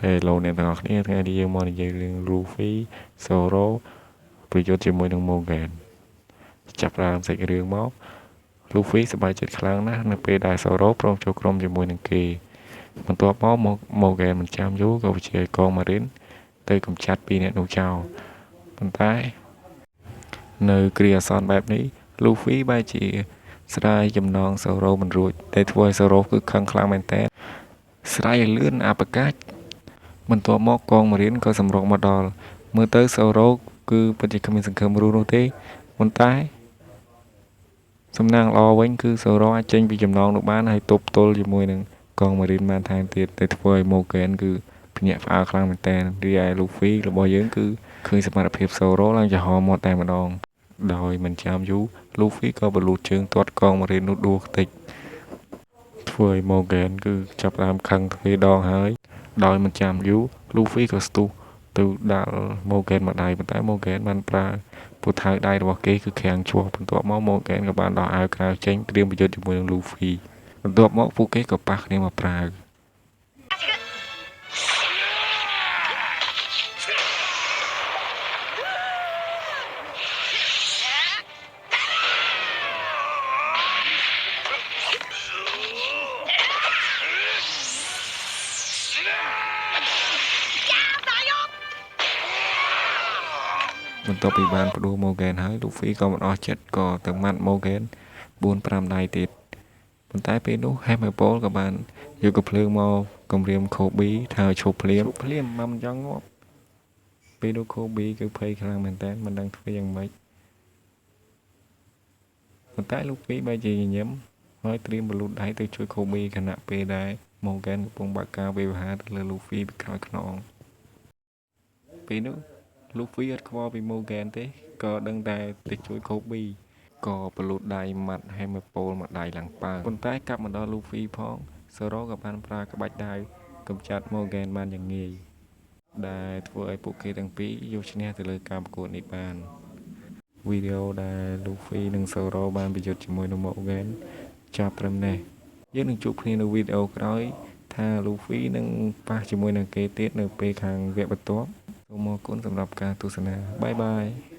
Hello អ្នកទាំងអស់គ្នាថ្ងៃនេះយើងមកនិយាយរឿង Luffy Zoro ប្រយុទ្ធជាមួយនឹង Morgan ចាប់ផ្ដើមសាច់រឿងមក Luffy សប្បាយចិត្តខ្លាំងណាស់នៅពេលដែល Zoro ព្រមចូលក្រុមជាមួយនឹងគេបន្ទាប់មក Morgan មិនចាំយូរក៏បញ្ជាឲ្យកង Marine ទៅកម្ចាត់ពីរនាក់នោះចោលប៉ុន្តែនៅគ្រាអាសន្នបែបនេះ Luffy បែរជាស្រាយចំណង Zoro មិនរួចតែធ្វើឲ្យ Zoro គឺខឹងខ្លាំងមែនទែនស្រាយឲ្យលឿនអបកាចបន្ទាប់មកកង Marine ក៏សម្រុកមកដល់មើលទៅ Zoro គឺពិតជាគ្មានសង្ឃឹមរស់នោះទេប៉ុន្តែសំណាងល្អវិញគឺ Zoro អាចចេញពីចំណងនោះបានហើយទប់ទល់ជាមួយនឹងកង Marine បានថែមទៀតតែធ្វើឲ្យ Morgan គឺភ្ញាក់ផ្អើលខ្លាំងមែនទែនរីឯ Luffy របស់យើងគឺឃើញសមត្ថភាព Zoro ឡើងចំហមាត់តែម្ដងដោយមិនចាំយូរ Luffy ក៏បលូតជើងទាត់កង Marine នោះដួលខ្ទេចធ្វើឲ្យ Morgan គឺចាប់ផ្ដើមខឹងទ្វេដងហើយដោយមិនចាំយូរ Luffy ក៏ស្ទុះទៅដាល់ Morgan មួយដៃប៉ុន្តែ Morgan បានប្រើពូថៅដៃរបស់គេគឺខាំងជាប់បន្ទាប់មក Morgan ក៏បានដោះអាវក្រៅចេញត្រៀមប្រយុទ្ធជាមួយនឹង Luffy បន្ទាប់មកពួកគេក៏ប៉ះគ្នាមកប្រាវបន្ទាប់ពីបានផ្ដួល Morgan ហើយ Luffy ក៏មិនអស់ចិត្តក៏ទៅម៉ាត់ Morgan 4 5ដៃទៀតប៉ុន្តែពេលនោះ Hammerpole ក៏បានយកកាំភ្លើងមកគំរាម Kobe ថាឲ្យឈប់ភ្លាមភ្លាមមកមិនចង់ងាប់ពេលនោះ Kobe គឺភ័យខ្លាំងមែនតើមិនដឹងធ្វើយ៉ាងម៉េចប៉ុន្តែ Luffy បែរជាញញឹមហើយត្រៀមបលូតដៃទៅជួយ Kobe ខណៈពេលដែល Morgan កំពុងបើកការវាយប្រហារទៅលើ Luffy ពីក្រោយខ្នងពេលនោះ Luffy អត់ខ្វល់ពី Morgan ទេក៏ដឹងតែទៅជួយ Kobe ក៏បលូតដៃម៉ាត់ Hammerpole មួយដៃឡើងប៉ើងប៉ុន្តែកាប់មកដល់ Luffy ផង Zoro ក៏បានប្រើក្បាច់ដាវកម្ចាត់ Morgan បានយ៉ាងងាយដែលធ្វើឲ្យពួកគេទាំងពីរយកឈ្នះទៅលើការប្រកួតនេះបានវីដេអូដែល Luffy និង Zoro បានប្រយុទ្ធជាមួយនឹង Morgan ចប់ត្រឹមនេះយើងនឹងជួបគ្នានៅវីដេអូក្រោយថា Luffy នឹងប៉ះជាមួយនឹងគេទៀតនៅពេលខាងវគ្គបន្ទាប់សូមអរគុណសម្រាប់ការទស្សនាbye bye.